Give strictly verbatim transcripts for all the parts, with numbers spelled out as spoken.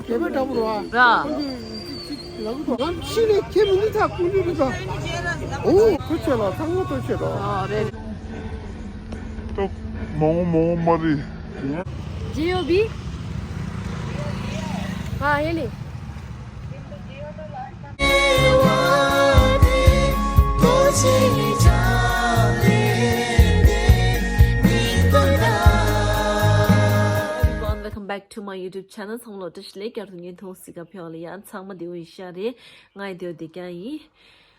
རྒྱལ་བའི་འདྲ་པོ་རེད་བ། ར། ཁོང་ཚོས་ཅིག་ལབ་གི་འདུག་ང་ཕྱི་ནས་ཁྱེད་མི་འདུག་ད་ཀུན་འདུག་རེད་ད། འོ་ཁོ་ཆེ་ལ་ཚང་མ་ཏོ་ཆེ་ལ། ཨ་རེད། ཏོ་མང་པོ་མང་པོ་མ་རེད། ཇེ་ཡོ་བི། ཧ་ཧེ་ལི། Welcome back to my YouTube channel. ཚང་མ་ལོ་བཀྲ་ཤིས་བདེ་ལེགས། བསྐྱར་དུ་བརྙན་ཐུང་གཟིགས་ག་ཕེབས་ལ་ཡ། ཚང་མ་བདེ་པོ་ཡིན་ཤག་རེད། ང་ཡི་བདེ་པོ་བདེ་རྐྱང་ཡིན།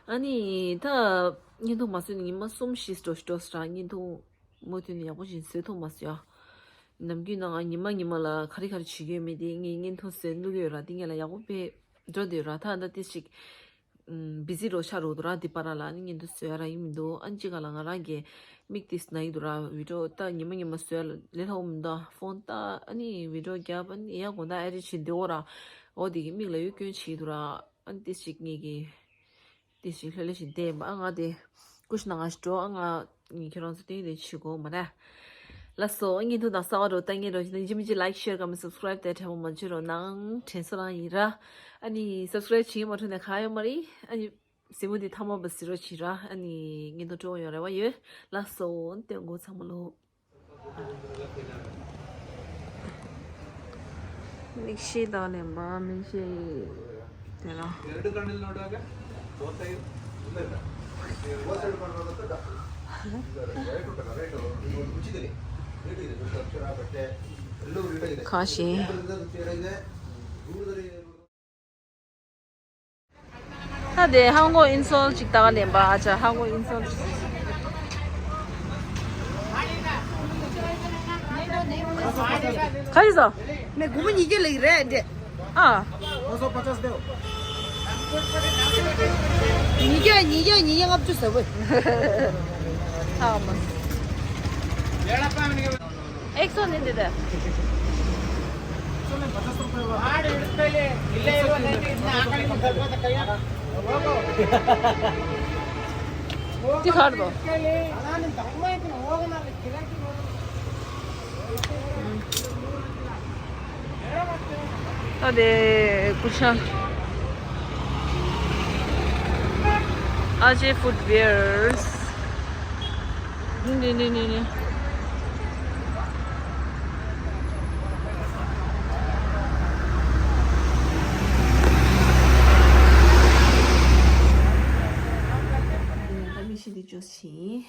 ཨ་ནི་ད་བརྙན་ཐུང་མ་བཟོས་ནས་ཉི་མ་གསུམ་བཞི་འགྲོ་ཞིག་འགྲོ་སོང་ར། བརྙན་ཐུང་མུ་མཐུད་ནས་ཡག་པོ་ཞིག་བཟོས་ཐུབ་མ་སོང་ཡ། ནམ་རྒྱུན་ནང་ང་ཉི་མ་ཉི་མ་ལ་ག་རེ་ག་རེ་བྱེད་ཀྱི་ཡོད་མེད་དེ་ངས་བརྙན་ཐུང་བཟོས་བླུག་གི་ཡོད་ར། དེ་ངས་ལ་ཡག་པོ་དཔེ་འགྲོ་བསྡད་ཡོད་ར། ད་ད་ཏི་ཞིག་བི་ཟི་རོ་ཆགས་འགྲོ་འདུག་ར། དེ་པར་ལ་ཨ་ནི་བརྙན་ཐུང་བཟོ་ཡ་ར་ཡིན་མི་འདུག་ཨ་ནི་གཅིག་ག་ལ་ང་རང་གི་མིག་ཏིས་ན་ཡི་འདུག་ར། བི་ཌིའོ་ད་ཉི་མ་ཉི་མ་བཟོ་ཡ་ལ་ལས་སླ་པོ་མི་འདུག་ཕོན་ད་ཨ་ནི་བི་ཌིའོ་རྒྱབ་ཨ་ནི་ཡ་དགོང་དག་ཨེ་རི་བྱེད་འདི་འོ་ར། འོ་དེ་གི་མིག་ལ་གཡོ་སྐྱོན་བྱེད་འདུག་ར། ཨ་ནི་ཏིས་ཞིག་ངེད་ཀྱི་ཏིས་ཞིག་ལྷོད་ལྷོད་བཞིན་བསྡད་ཡིན་པ། ཨ་ང་དེ་ཀུ་ཤུ་ནང་ང་ཞིག་འགྲོ། ཨ་ང་ངས་ཁྱེད་རང་ཚོ་སྟེང་དེ་བྱེད་དགོས་མ་རེད། ལགས་སོ། ཨ་བརྙན་ཐུང་དང་གསར་པ་འགྲོ་ལྟ་མཁན་འགྲོ་བཞིན་ན་ཡིན་གཅིག་མིན་གཅིག་ལའིཀ་ཤེར་ཀོ་མེན་སབ་སི་ཀ་རེབ་དེ་དྲན་པ་མ་བརྗེད་རོགས་གནང་། དྲན་གསོ་རང་ཡིན་ར། ཨ་ནི་སབ་སི་ཀ་རེབ་བྱེད་ཀྱི་མ་འཕྲོད་ན་གང་ཡོད་མ་རེད། ཨ་ནི་གཟིགས་མོ་འདི་ཐ་མ་བ་གཟིགས་རོགས་བྱེད་ར། ཨ་ནི་བརྙན་ཐུང་སྤྲོ་པོ་ཡོང་རེ་བ་ཡོད། ལགས་སོ། སྟོན་གོ་ཚང་མ་ལོ། མིག་ཤེལ་དང་ལེན་པ། མིག་ཤེལ་དེ་ལ། ཁ་ཤས། ད་དེ་ཧང་གོ་ཨིན་སོལ་ཅིག་ད་ག་ལེན་པ། ཨ་ཅག་ཧང་གོ་ཨིན་སོལ་ཅིག་ཁ་ཡི་ཟོ། ནས་སྒོར་མོ་ཉིས་བརྒྱ་ལེགས་རེད་འདྲེ། ཨ། ཉིས་བརྒྱ་ཉིས་བརྒྱ་ཉིས་བརྒྱ་ལྔ་བཅུ་ཟེར་བས། ཨ་མ། एक सौ नहीं देता। दिखा दो। ཨ་དེ་ཀུ་ཤ། ཨ་ཅེ་ཕུཊ་ཝེར། ནི་ནི་ནི་ནི། ད་མིག་ཤེལ་འདི་བཅོས་ཤིང་།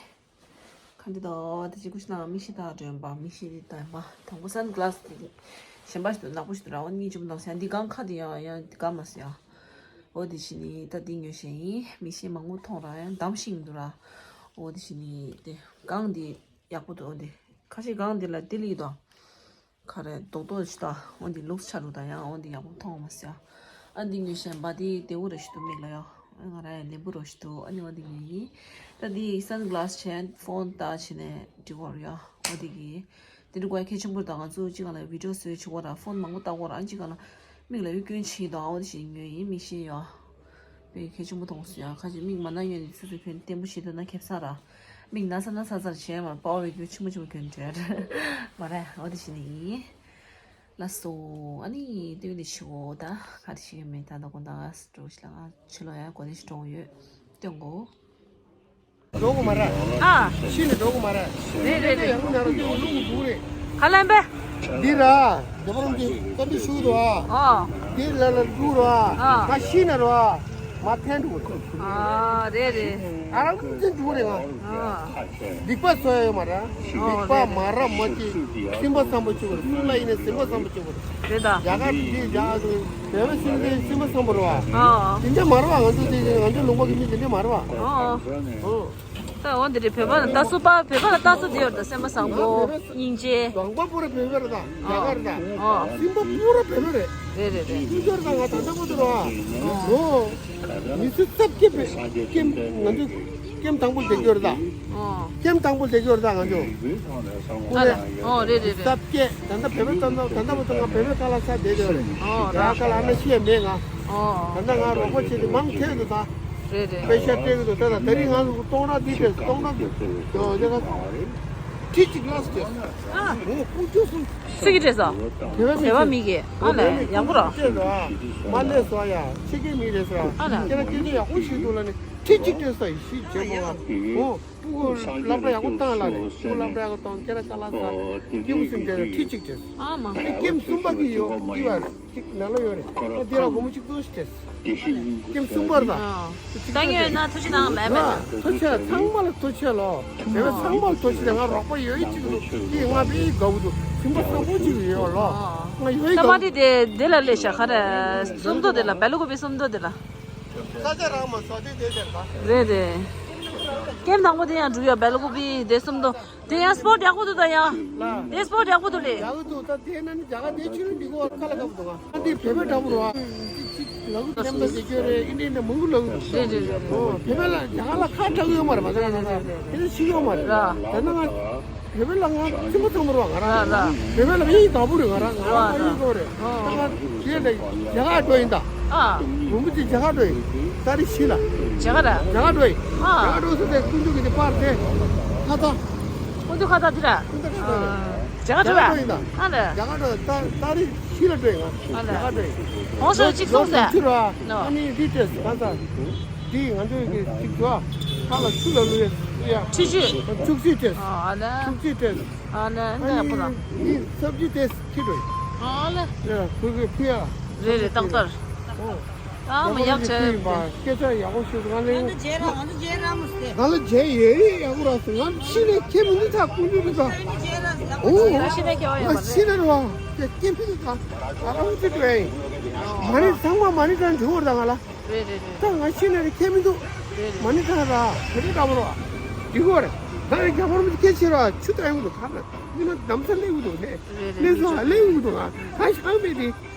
ག་འདྲ་འདུག་དེ་ཅི་ཀུ་ཤུ་ནང་མིག་ཤེལ་དག་འདྲ་ཡོད་པ། མིག་ཤེལ་འདི་ལྟ་ཡིན་པ། དང་པོ་སན་གི་ལ་སི་དེ་གཞན་པ་ཞིག་འདུག་ནག་པོ་ཞིག་འདུག་ར། འོ་གཉིས་ཅུང་མི་འདུག་ཟེར། འདི་གང་ཁ་དེ་ཡང་ཡང་འདི་ག་མ་ཟེར་ཡ། འོ་དེ་བཞིན་ནི་ད་འདི་ཉོས་བཞིན་ཡིན། མིག་ཤེལ་མང་པོ་མཐོང་ར་ཡང་འདམ་ཤིང་འདུག་ར། འོ་དེ་བཞིན་ནི་དེ་གང་འདི་ཡག་པོ་འདུག་འོ་དེ་ཁ་ཤས་གང་འདི་ལ་ལྡི་ལི་དང་། ག་རེ་རྡོག་རྡོག་ཞིག་དང་། འོ་འདི་ལུགས་ཆ་རུ་དང་ཡང་འོ་འདི་ཡག་པོ་མཐོང་མ་སོང་། ཨ་འདི་ཉོས་ཤན་པ་འདི་བདེ་པོ་རེ་ཞིག་འདུག་མིག་ལ་ཡང་། ཨ་ང་རང་ཡང་ལེན་པོ་རེ་ཞིག་འདུག་ཨ་ནི་འོ་འདི་ཉོས་ཡིན། ད་འདི་སན་གི་ལ་སི་བྱས་ཕོན་ལྟ་བྱས་ནས་འགྲིག་གོ་རེད་ཡ། འོ་འདི་གི་དེ་འདྲ་གོ་ཡ་གལ་ཆེན་པོ་རེད། ད་ང་ཚོ་གཅིག་ག་ལ་བི་ཌིའོ་བཟོས་བྱེད་གོ་ར། ཕོན་མང་པོ་ལྟ་གོ་ར། ཨ་གཅིག་ག་ལ་མིག་ལ་གཡོ་སྐྱོན་བྱེད་དང་། འོ་འདི་ཞིག་ཉོས་ཡིན། མིག་ཤེལ་ཡ། དཔེ་གལ་ཆེན་པོ་མཐོང་སོང་ཡ། ཁ་ཅིག་མིག་མ་ན་ཡོད་ནི་སོ་སོའི་ཕན་བརྟན་པོ་ཞིག་འདུག་ན་ཁེབ་ས་ར། མིག་ན་ས་ན་ས་ཚར་བྱས་མར་པའོ་བའི་རྒྱུ་ཆེན་པོ་ཆེན་པོ་གྱོན་འདྲ་མ་རེད། འོ་དེ་བྱས་ནི་ཡིན། ལགས་སོ། ཨ་ནི་སྟོན་དེ་ཞུ་འོ་ད་ག་རེ་ཞིག་ཡོད་མེད་ད་ད་དགོང་དག་འགྲོ་ཞིག་ལ་ང་ཕྱི་ལོགས་ཡ་གོ་དེ་ཞིག་འགྲོ་འོ་ཡོད། སྟོན་གོ་འགྲོ་གི་མ་རེད། ཨ། ཤི་ནས་འགྲོ་གི་མ་རེད། རེད་རེད་རེད། ཡང་ན་ར་ཏུ་ལུག་འདུག་རེད། ཁ་ལན་པས། འདི་ར། རྒྱ་བར་འདི་ཀ་འདི་ཤུ་དུ་ཨ། ཨ། འདི་ལ་ལ་འདུག་ར། ཨ། ང་ཤི་ན་ར། མ་ཐན་འདུག་ཨ་རེད་རེད། ཨ་རང་ཚོ་འདུག་རེད་ང་། ཨ། སྡིག་པ་བཟོ་ཡོད་མ་རེད། སྡིག་པ་མ་ར་མ་ཅི། སེམས་པ་བཟང་པོ་བྱེད་དགོས་རེད། སུ་ལ་ཡིན་ན་སེམས་པ་བཟང་པོ་བྱེད་དགོས་རེད། རེད་ད། རྒྱ་གར་འདི་རྒྱ་བོད་པ་སེམས་པ་སེམས་པ་བཟང་པོ་རེད་བ། ཨ། དེ་འདྲ་མ་རེད་བ། ང་ཚོ་དེ་ང་ཚོ་ལུང་པ་གི་མི་དེ་འདྲ་མ་རེད་བ། ཨ། ཨོ། ད་འོ་འདི་རེད། བོད་པ་ལ་ལྟ་སུ་པ་བོད་པ་ལ་ལྟ་སུ་དེ་ཡོད་ད། སེམས་པ་བཟང་པོ་སྙིང་རྗེ། རྒྱ་གར་རེད་ད། ཨོ། སེམས་པ་པུ་ར་བོད་པ་རེད། རེད་རེད་རེད། སྐྱོ་ཤོར་ད་ང་ད་ལྟ་བར་དུ་ར། ཨོ། མི་ཚེ་སྟབས་ཀྱིས་ཀེམ་ང་ཚོ་ཀེམ་དང་པོ་བསྡད་ཀྱི་ཡོད་རེད་ད། ཨོ། ཀེམ་དང་པོ་བསྡད་ཀྱི་ཡོད་རེད་ད་ང་ཚོ། ཨོ་རེད་རེད་རེད། སྟབས་ཀྱིས་ད་ལྟ་བོད་པའི་ད་ལྟ་ད་ལྟ་བར་དུ་ང་བོད་པའི་ཁ་ལག་ཟ་བསྡད་ཀྱི་ཡོད་རེད། ཨོ་ར། ཁ་ལག་ཨ་ན་ཤི་ཡ་མེད་ང་། ཨོ། ད་ལྟ་ང་རོགས་པ་བྱེད་དུས་མང་ཐེབས་འདུག་ད། རེད་རེད། པེ་ཤ་སྤྲད་ཀྱི་འདུག་ད་ལྟ་དེ་རིང་ང་ཚོ་སྟོང་ཕྲག་འདི་སྤྲད་སོང་། སྟོང་ཕྲག་ཡོད་དེ་ག་ཁྲི་གཅིག་ལ་སྟེ། ཨ། འོ་ཀུ་ཅོ་སུ། སུ་གི་སྤྲད་སོང་། བོད་པ་མི་བོད་པ་མི་གི། ཨ་ལས་ཡག་པོ་ར། སྤྲད་ར། མ་ལས་སོ་ཡ། ཕྱི་རྒྱལ་མི་རེད་ཟེར། ཨ་ལས། ཁྱེད་རང་སྐད་ཆ་ཡག་པོ་ཞིག་འདུག་ལ་ནི་ཁྲི་གཅིག་སྤྲད་སོང་ཡི་ཤི་བྱེད་མོ་བ། འོ། སྤུ་གུ་སློབ་གྲྭ་ཡག་པོ་བཏང་ལ་ནི་སྤུ་གུ་སློབ་གྲྭ་ཡག་པོ་བཏང་ཁྱེད་རང་ཁ་ལག་ཟ། སྐྱེས་བུ་སུམ་སྤྲད་ཁྲི་གཅིག་སྤྲད། ཨ་མ། ཨ་ནི་ཀེམ་གསུམ་པ་གི་ཡོ་ཡོ་ར། གཅིག་ནང་ལ་ཡོད་རེད། ཨ་དེ་ལ་སྒོར་མོ་གཅིག་སྟོང་ཞིག་སྤྲད། ཀེམ་གསུམ་པར་དང་། ད་ངས་ན་ཐུགས་རྗེ་གནང་མེད་མེད། ཐུགས་རྗེ་ཚང་མ་ལ་ཐུགས་རྗེ་ལོ། དེ་བས་ཚང་མ་ལ་ཐུགས་རྗེ་ང་རོགས་པ་ཡོད་ཅིག་འདུག་དེ་ང་བའི་དགའ་བོ་འདུག་ཁྱིམ་པ་བཟང་པོ་ཅིག་ཡོད་ལོ། ང་ཡོད་ད་མ་དགའ་བོ་དེ་དེ་ལ་ལས་ཤ་ཁ་ར་སུམ་མདོ་དེ་ལ་བལ་ལ་ཀོ་པི་སུམ་མདོ་དེ་ལ། ས་ཆ་རང་མ་ས་དེ་དེ་དེ་ལ། རེད་རེད། ཀེམ་དང་པོ་དེ་ཡང་འགྲུབ་ཡོད་བལ་ལ་ཀོ་པི་དེ་སུམ་མདོ། དེ་ཡང་སྤོར་ཡག་པོ་འདུག་ད་ཡང་། ལ། དེ་སྤོར་ཡག་པོ་འདུག་ལེ། ཡག་པོ་འདུག་ད་དེ་ན་ནི་རྒྱ་གར་དེ་ཆུ་ནི་འདི་གོ་ཁ་ལ་ཁ་བུ་འདུག་ང་འདི་བོད་པའི་འདྲ་པོ་རེད་བ། ཅི་ཅི་ལ་གུ་ལེམ་ད་དེ་ཁྱོད་རེད་ཨིན་ཌི་ཡན་མང་པོ་ལ་གུ་འདུག་རེད་རེད་རེད་རེད། ཨོ་བོད་པ་ལ་རྒྱ་གར་ལ་ཁ་གྲག་ཡོད་མ་རེད་མ་རེད་རེད་རེད་རེད། དེ་ནི་ཤི་ཡོད་མ་རེད། ར། ད་ནི་ང་བོད་པ་ལ་ང་ཚིམ་པ་ཚང་མ་རེད་བ་ང་ར། ར་ར། བོད་པ་ལ་ཡིན་དགའ་པོ་རེད་ང་ར་ང་ར་ར་ང་ཡིན་དགའ་པོ་རེད། ཨོ། ད་ང་དེ་ལ་རྒྱ་གར་འགྲོ་ཡིན་ད། ཨ། མུ་མུ་ཅི་རྒྱ་གར་འགྲོ་ཡིན། ཏ་རིག་བཞི་ལ། རྒྱ་གར་ར། རྒྱ་གར་འགྲོ་ཡིན། ཨ། རྒྱ་གར་འགྲོ་ཟེར་ཏེ་ཀུན་འདུག་གི་དེ་པར་དེ། ཁ་ཏ། ཀུན་འདུག་ཁ་ཏ་དེ་ར། ཀུན་འདུག་ཁ་ཏ་རེད། རྒྱ་གར་འགྲོ་ཡིན་ད། ཨ་ལ། རྒྱ་གར་འགྲོ་ཏ་ཏ་རིག་བཞི་ལ་འགྲོ་ཡིན་ང་། ཨ་ལ། རྒྱ་གར་འགྲོ་ཡིན། ཧོང་སོ་གཅིག་སོང་ཟེར། ལོ་ལོ་ལོ་ལོ། ཨ་ནི་འདི་སྤྲད་ང་ཚ། འདི་ང་ཚོའི་གི་གཅིག་འགྲོ། ཁ་ལ་ཆུ་ལ་ལུ་ཡ། ཆུ་ཆུ། ཆུ་ཆུ་སྤྲད། ཨ་ལ། ཆུ་ཆུ་སྤྲད། ཨ་ལ་འདི་ཡག་པོ་ར། འདི་སབ་ཇི་སྤྲད། ཁྱི་འགྲོ་ཡིན། ཨ་ལ། ཡ་ཕུ་གུ་ཕུ་ཡ། རེད་རེད་ཏག་ཏག་ཨོ། ཨ་མ་ཡག་ཆེ། ཡག་པོ་ཞིག་ཕུ་ཡིན་པ་སྐད་ཆ་ཡག་པོ་ཞིག་ང་ལས། ང་ལ་རྗེས་ར་མ་སྟེ། ང་ལ་རྗེས་ཡོད་ཡོད་ཡག་པོ་ར་སོང་ང་ཤི་ནས་ཁྱེད་མི་འདི་ཚ་ཀུན་འདུག་འདུག་ད། ཨོ། ང་ཤི་ནས་ཁྱེད་ཡོད་པ་རེད། ཤི་ནས་ར་བ་ཁྱེད་ཁྱེད་མི་འདི་ཚ་ང་རང་ཚོ་འགྲོ་ཡ་ཡིན། མ་ནི་ཚང་མ་མ་ནི་གྲངས་འགྲོ་བར་ད་ང་ལ། རེད་རེད་རེད། ད་ང་ཤི་ནས་ར་ཁྱེད་མི་འདུག་རེད་རེད། མ་ནི་གྲངས་ར་བོད་ཀྱི་འདྲ་པོ་ར་བ། འདི་གོ་རེད། ད་ར་རྒྱ་བོར་མི་ཁྱེད་ཤི་ར་ཆུ་ད་ཡོང་འདུག་ག་ན་ནི་མ་ནམ་ས་ལེགས་འདུག་ནས། རེད་རེད་ནས་སོང་ཨ་ལེགས་འདུག་ང་ད་ཤང་མེད་དེ།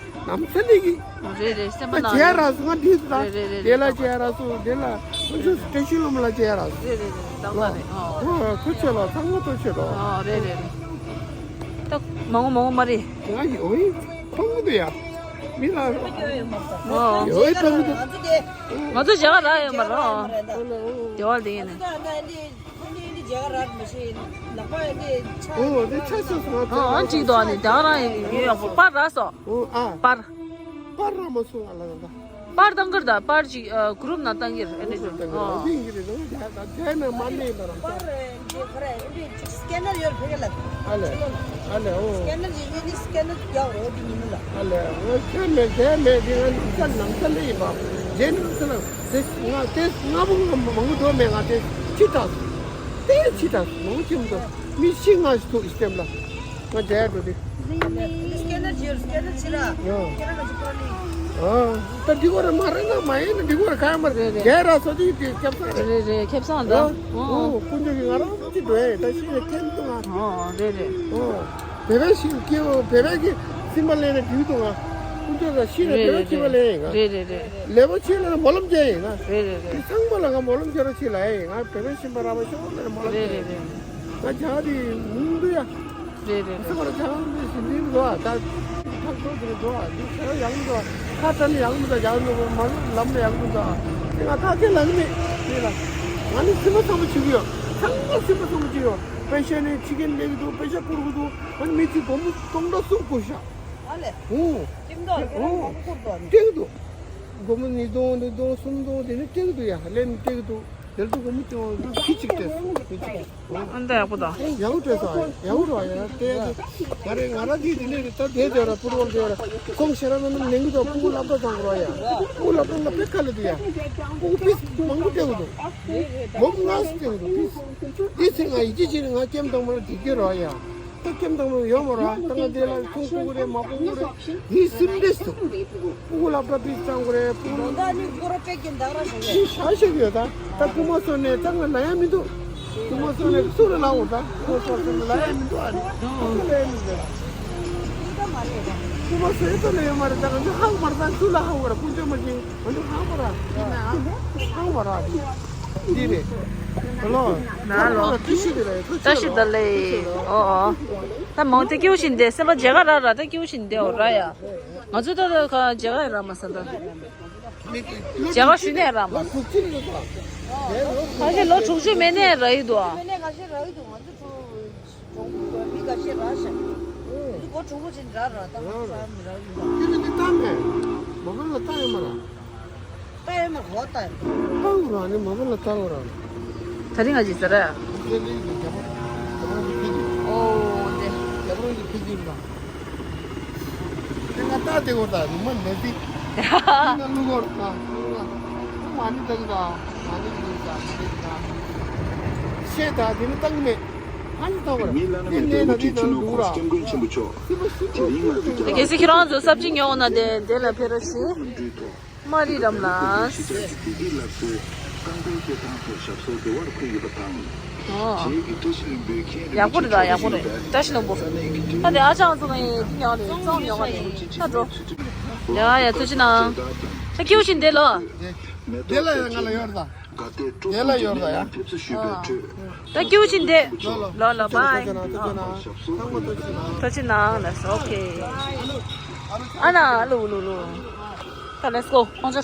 ནམ་ཚ་ལི་གི། རེད་རེད་སེམས་པ་ད་ནང་རྗེས་ར་སུ་ང་འདི་སུ་ད། རེད་རེད་རེད་དེ་ལ་རེད། རྗེས་ར་སུ་དེ་ལ་ང་ཚོ་བཀྲ་ཤིས་སློབ་མ་ལ་རྗེས་ར་སུ། རེད་རེད་རེད་ཏག་ཏག་རེད། ཨོ། ཨོ་ཐུགས་རྗེ་ཆེ་ལོ་ཚང་མ་ཐུགས་རྗེ་ཆེ་ལོ། ཨོ་རེད་རེད་རེད། ཏག་མང་པོ་མང་པོ་མ་རེད། ང་ཡི་ཨོ་ཡི་ཕང་གི་འདུག་ཡ། མི་ལ། ཨོ། ཡོད་ཕང་གི་འདུག་ང་ཚོ་རྗེས་ར་ཡོད་མ་རེད། ཨོ་ལ་ཨོ། དེ་བ་དེ་ཡིན་ནི། ཨ་ནི་འདི་རྒྱ་གར་ར་མི་ཤེས། ལག་པ་འདི་ཆ། ཨོ་འདི་ཆ་ཆ་སོང་ང་། ཨ་ཨ་གཅིག་ཏུ་ཨ་ནི་རྒྱ་གར་ར་ཡོད་ཡོད་པར་ར་སོ། ཨོ་ཨ། པར། པར་ར་མ་སོང་ཨ་ལ་ལ། པར་བཏང་གིར་ད་པར་ཅིག་ཨ་གུ་རུབ་ནང་བཏང་གིར་ཨེ་འདྲ་ཅིག་ཨོ་ཨོ། ཨོ་འདི་ཡིན་གྱི་རེད་ད་རྒྱ་གར་ད་རྒྱ་ནས་མ་ནས་ད་རང་ས། པར་འདི་ཁོ་ར་འདི་ཅིག་སྐེ་ནར་ཡོད་ཕེ་ག་ལ། ཨ་ལེ། ཨ་ལེ་ཨོ། སྐེ་ནར་ཅིག་ཡོད་འདི་སྐེ་ནར་རྒྱག་རོགས་འདི་ཉིན་མོ་ལ། ཨ་ལེ་ང་ཁྱོད་མེད་རྒྱ་མེད་འདི་ང་ནམ་ས་ནམ་ས་ལེ་ཡིན་པ་རྒྱ་ནམ་ས་ལ། དེ་ང་དེ་ང་བུ་ང་མང་པོ་འགྲོ་མེད་ང་དེ་ཕྱི་དྲགས། དེ་ཕྱི་དྲགས་མང་པོ་ཁྱིམ་དུ་མི་ཤི་ང་ཞིག་ཐུག་ཤི་སྟེམ་ལ་ང་རྒྱལ་འགྲོ་དེ། སྐད་ན་ཇེར་སྐད་ན་ཕྱི་ར། ཡང་། ཁྱེད་རང་ང་ཞིག་པ་ནི། ཨ་ད་འདི་གོ་ར་མ་རེད་ན་མ་ཡིན་ན་འདི་གོ་ར་ག་ཡ་མ་རེད། རེད་རེད། རྒྱལ་ར་སོ་དེ་དེ་ཁྱབ་ས་རེད། རེད་རེད་ཁྱབ་ས་འདྲ། ཨ་ཨོ་ཨོ་ཀུན་སྤྱོད་ཀྱི་ང་རང་ཅི་འགྲོ་ཡ་ད་ཤི་ནས་ཁྱེད་མི་ཐུབ་ང་། ཨོ་རེད་རེད། ཨོ། བོད་པའི་ཞིང་སྐྱེ་བོ་བོད་པའི་གི་སེམས་པ་ལེན་ན་འགྲིག་འདུག་ང་། ཀུན་སྤྱོད་ལ་ཤི་ནས་བོད་པའི་སྤྱི་པ་ལེན་ཡིན་ང་། རེད་རེད་རེད། ལས་པ་ཆེ་ལ་སྨོན་ལམ་རྒྱག་ཡིན་ང་། རེད་རེད་རེད། དེ་ཚང་མ་ལ་ང་སྨོན་ལམ་རྒྱག་རོགས་བྱེད་ལ་ཡིན་ང་བོད་པའི་སེམས་པ་ར་བ་ཤོག་ལ་སྨོན་ལམ་རྒྱག་རེད་རེད་རེད། ང་རྒྱ་དེ་མུང་དུ་ཡ། རེད་རེད་ས་རེད། གོ་ར་རྒྱ་གང་དུ་ཞིག་འདི་འགྲོ་ཨ་ད། ཐག་ཐོག་དེ་འགྲོ་ཨ་འདི་ཁ་ཡག་མི་འདུག་ཨ་ཁ་ཏ་ནི་ཡག་མི་འདུག་རྒྱ་གང་དུ་མ་ལམ་ལ་ཡག་མི་འདུག་ཨ་དེ་ང་ཁ་སྐད་ལ་ནི་མེད་དེ་ལ། ང་ནི་སེམས་པ་ཚང་མ་བྱེད་ཀྱི་ཡོད་ཚང་མ་སེམས་པ་ཚང་མ་བྱེད་ཀྱི་ཡོད། པེ་ཤ་ནས་ཕྱི་རྒྱལ་སླེབས་ཀྱི་འདུག་པེ་ཤ་བསྐུར་གྱི་འདུག་ཨ་ནི་མི་གཅིག་སྒོར་མོ་སྟོང་ཕྲག་གསུམ་བསྐུར་ཤག་ཨ་ལས། ཧུང་། ཅིག་འདུག་ཨ་ལས། ཧུང་། སྟེར་གྱི་འདུག་སྒོར་མོ་ཉིས་སྟོང་ཉིས་སྟོང་གསུམ་སྟོང་དེ་ནས་སྟེར་གྱི་འདུག་ཡ་ལས་ནི་སྟེར་གྱི་འདུག་དེ་ཚོ་སྒོར་མོ་སྟོང་ཁི་གཅིག་སྟེར་ཁི་གཅིག་ཨ་འདྲ་ཡག་པོ་དང་། ཡག་པོ་སྤྲད་སོང་ཡག་པོ་རེད་ཡ་དེ་ང་རེ་ང་ར་གིས་དེ་ནས་ད་དེ་དེ་ར་ཕུར་བོར་དེ་ར་ཁོང་ཤེས་རབ་མ་ནམ་ནེང་གི་དང་ཕྲུ་གུ་སློབ་གྲྭ་བཏང་དགོས་ར་ཡ་ཕྲུ་གུ་སློབ་གྲྭ་ལ་དཔེ་དཀའ་ལས་འདུག་ཡ་ཕྲུ་གུ་ཕིས་མང་པོ་སྤྲད་དགོས་འདུག་སྒོར་མོ་ལྔ་སུ་སྟེར་གི་འདུག་ཕིས། དེ་ཚེ་ང་ཡིད་ཆེས་བྱས་ནས་ང་ཀེམ་དང་པོ་ལ་དེ་སྐྱེལ་རོགས་ཡ། ད་ཀེམ་དང་པོ་ཡོད་མ་རེད་ད་ང་དེ་ལ་ཁུངས་ཁུག་གི་རེད་མ་ཁུངས་ཁུག་གི་རེད། ཡིད་སིམ་འདྲེས་འདུག་སྤུ་གུ་སློབ་གྲྭ་ཕིས་བཏང་དགོས་རེད་སྤུ་གུ། ད་ནི་སྐོར་ར་པེ་ཀིན་ད་ར་ཞོག་ཡིད་ཤ་ཤ་གི་ཡོད་ད། ད་རྐུ་མ་སོན་ནས་ད་ང་ན་ཡ་མི་འདུག་རྐུ་མ་སོན་ནས་སུ་ལ་ལའོ་ད་རྐུ་མ་སོན་ནས་ལ་ཡ་མི་འདུག་ཨ་རེ། སུ་ལ་ཡ་མི་འདུག་རྐུ་མ་སོན་ཡོད་ལ་ཡོད་མ་རེད་ད་ང་ཚོ་ཧང་མ་རེད་ད་སུ་ལ་ཧང་བ་ར་ཀུན་སྤྱོད་མ་བྱིན། ང་ཚོ་ཧང་བ་ར། ཧང་བ་ར། ཧང་བ་ར། འདི་རེད། ཧ་ལོ། ན་ལོ། བཀྲ་ཤིས་བདེ་ལེགས། བཀྲ་ཤིས་བདེ་ལེགས། ཨོ་ཨོ། ད་མང་ཏེ་སྐྱིད་པོ་ཞིག་འདེ་སེམས་པ་མཇལ་ཁ་རག་ར་ད་སྐྱིད་པོ་ཞིག་འདེ་འོ་ར་ཡ། ང་ཚོ་ད་ད་ཁ་མཇལ་ཁ་ཡི་རག་མ་ས་ད། མཇལ་ཁ་ཞུས་ནས་རག་མ། ཁ་ཤས་ལོ་དྲུག་ཅུ་མེད་ནས་རག་ཡི་འདུག་ཨ། ཁ་ཤས་རག་ཤག་འདི་སྒོ་དྲུག་པོ་ཅིག་འདྲ་ར་ད་རག་ར། རག་མི་རག་ཡིན་ད། ཁྱེད་ཀྱིས་འདི་བཏང་མེད། མ་བུ་ལ་བཏང་ཡོད་མ་ར། ལྟ་ཡོད་མ་ར་ལྟ་ཡོད། བཏང་ར་ནི་མ་བུ་ལ་བཏང་ར། ད་རིང་ང་ཅིག་ཟེར་ར། ཁྱེད་རིང་གི་རྒྱ་མ་རྒྱ་མ་གི་ཕི་གི། ཨོ་དེ། རྒྱ་མ་གི་ཕི་གི་ར། དེ་ང་ལྟ་དེ་གོ་ད་ནི་མ་ནེ་ཏི། ང་ལུ་གོ་ར་ལུ་གོ་མ་ནི་ཏང་ད་མ་ནི་ཏང་ད་མ་ནི་ཏང་ཤེས་ད་དེ་ནི་ཏང་མེད། ཨ་ནི་ཏོག་ར། ནི་ནེ་ན་ནི་ཏང་ལུག་ར། སྐྱབས་མགོན་ཆེན་པོ་མཆོག་དེ་རིང་ང་ཚོ་རྒྱ་གལ་སྲིད་ཁྱེད་རང་ཚོ་སབ་ཅིག་ཉོ་འོང་ན་དེ་དེ་ལ་ཕེབས་རོགས་ཞུ། མ་རི་རམ་ལ། ཨོ། ཡག་པོ་རེད་ད་ཡག་པོ་རེད། བཀྲ་ཤིས་ལྷུན་པོ། ད་དེ་ཨ་ཅག་ཚོ་ནི་དེ་ཉོ་རེད་ཙོང་ཉོ་ག་རེད་ད་འགྲོ། ཡ་ཡ་ཐུགས་རྗེ་གནང་། ད་སྐྱིད་པོ་ཞིག་འདེད་ལོ། དེ་ལ་ཡང་ང་ལ་ཡོད་རེད་ད། དེ་ལ་ཡོད་རེད་ད་ཡ། ད་སྐྱིད་པོ་ཞིག་འདེད། ལོ་ལོ་བའི། ཐུགས་རྗེ་གནང་། ལགས་སོ། ཨོ་ཁེ། ཨ་ན་ལུ་ལུ་ལུ། ད་let's go ཁོང་ཚོ།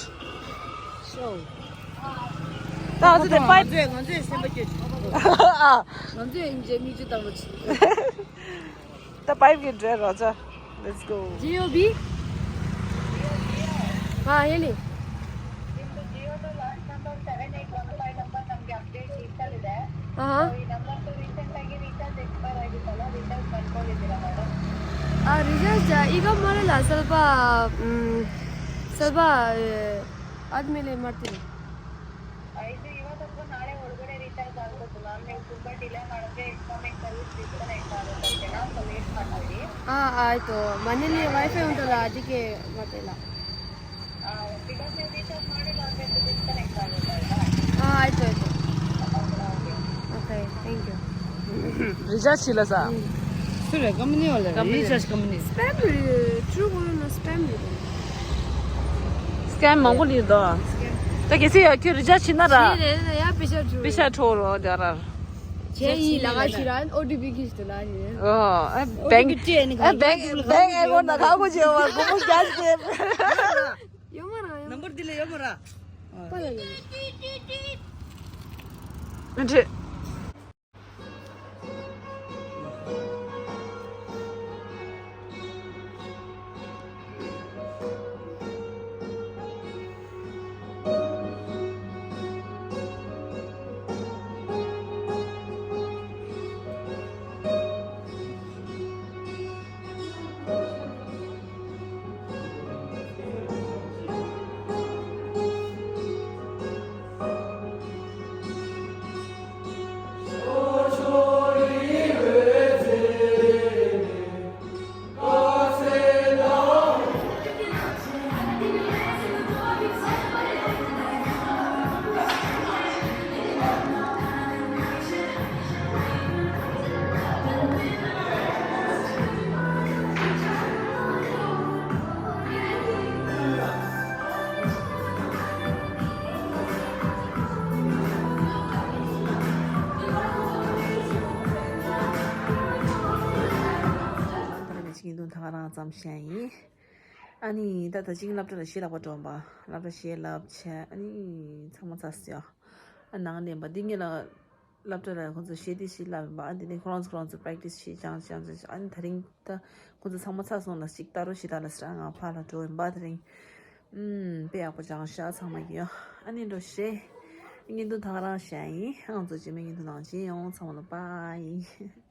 ད་ང་ཚོ་ད་ཕའི། ང་ཚོས་སེམས་པ་སྐྱོ། ཨ། ང་ཚོས་ཡིན་གཅིག་མིན་གཅིག་བཏང་རོགས་བྱེད། ད་ཕའི་གི་འདྲེ་རོ་ཅོ། Let's go. J O B. हाँ ಹೇಳಿ. ನಿಮ್ದು Jio last number seven eight one five number ನಮ್ಗೆ update ಇತ್ತಲಿದೆ. ಹಾ. So ಈ ನಂಬರ್ ರೀಸೆಂಟ್ ಆಗಿ ರೀಚಾರ್ಜ್ ಎಕ್ಸ್ಪೈರ್ ಆಗಿತ್ತಲ್ಲ, ರೀಚಾರ್ಜ್ ಮಾಡ್ಕೊಂಡಿದ್ದೀರಾ ಮೇಡಮ್? ಆ ರೀಚಾರ್ಜ್ ಈಗ ಮಾಡಲ್ಲ, ಸ್ವಲ್ಪ ಮ್, ಸ್ವಲ್ಪ ಆ, ಆದ್ಮೇಲೆ ಮಾಡ್ತೀನಿ. ಇದು ಇವತ್ತು ಅಥವಾ ನಾಳೆ ಒಳಗಡೆ ರೀಚಾರ್ಜ್ ಆಗಬೇಕು ಮ್ಯಾಮ್. ನೀವು ತುಂಬಾ ಡಿಲೇ ಮಾಡಿದ್ರೆ ಇನ್ಕಮಿಂಗ್ ಸರ್ವಿಸ್ ಡಿಸ್ಕನೆಕ್ಟ್ ಆಗುತ್ತೆ, ಓಕೆನಾ? So ಲೇಟ್ ಮಾಡಬೇಡಿ. ಹಾ ಆಯ್ತು, ಮನೇಲಿ ವೈಫೈ ಉಂಟಲ್ಲ, ಅದಕ್ಕೆ ಮಾಡ್ತಿಲ್ಲ. ಬಿಕಾಸ್ ನೀವು ರೀಚಾರ್ಜ್ ಮಾಡಿಲ್ಲ ಅಂದ್ರೆ ಇದು ಡಿಸ್ಕನೆಕ್ಟ್ ಆಗುತ್ತೆ ಆಯ್ತಾ? ಹಾ ಆಯ್ತು ಆಯ್ತು. Okay. Okay, thank you. Recharge ಇಲ್ಲ ಸರ್. ཁྱོད་ར་ཀམ་པ་ནི་ཡོད་ལ་རི་ཅར་ཇི་ཀམ་པ་ནི། སི་པེམ་རེད། ཁྱོད་གོ་ན་སི་པེམ་རེད། སི་ཀེམ་མང་པོ་ལ་ཡོད་དོ། ད་གལ་སྲིད་ཡ་ཁྱོད་རི་ཅར་ཇི་བྱེད་ན་ར། ཡ་པེ་ཤ་ཁྲོ། པེ་ཤ་ཁྲོ་རོ་དེ་ར། ཁྱེད་ཡིན་ལ་ག་ཞིག་ར་ཨོ་ཊི་པི་ཁྱེར་དུ་ལ་ཞིག་ཨོ། ཨེ་བེང་། ཨེ་བེང་། ཨེ་བེང་ཨེ་གོ་ན་ཁ་གོ་བྱེད་བ་སྒོར་མོ་བརྒྱ་ཞིག་སྟེར། ཡོད་མ་ར་ཡོད། ནམ་བར་འདི་ལ་ཡོད་མ་ར། པ་ལ་ཡོད། ཨ་ཁྲི། ད་ནི་ཅིག་ཡིན་དུས་ད་ག་རང་ཙམ་བཤད་ཡིན། ཨ་ནི་ད་ད་ཅིག་སློབ་གྲྭ་ལ་ཞལ་ལག་པ་སྒྲོན་པ། སློབ་གྲྭ་ཞལ་ལག་བྱས། ཨ་ནི་ཚང་མ་ཚར་སོང་། ཨ་ནང་ལེན་པ་འདི་ངེད་ལ་སློབ་གྲྭ་ལ་ཁོང་ཚོ་ཞལ་འདི་ཞིག་ལབ་ཡིན་པ། ཨ་འདི་ནས་ཁོ་རང་ཚོ་ཁོ་རང་ཚོ་པེ་རེག་ཊི་སི་བྱེད་ཅང་ཅང་ཅང་ཅང་། ཨ་ནི་ད་རིང་ད་ཁོང་ཚོ་ཚང་མ་ཚར་སོང་ལ་ཅིག་ལྟ་རོགས་ཞེས་ད་ལ་ཟེར། ང་ཕར་ལ་འགྲོ་ཡིན་པ། ད་རིང་ཨུམ་དཔེ་ཡག་པོ་སྦྱངས་ཤག་ཚང་མ་གིས་ཡོ། ཨ་ནི་འགྲོ་ཤེས། བརྙན་ཐུང་ད་ག་རང་བཤད་ཡིན། ང་ཚོ་རྗེས་མའི་བརྙན་ཐུང་ནང་མཇལ་ཡོང་། ཚང་མ་ལ་བྷའི།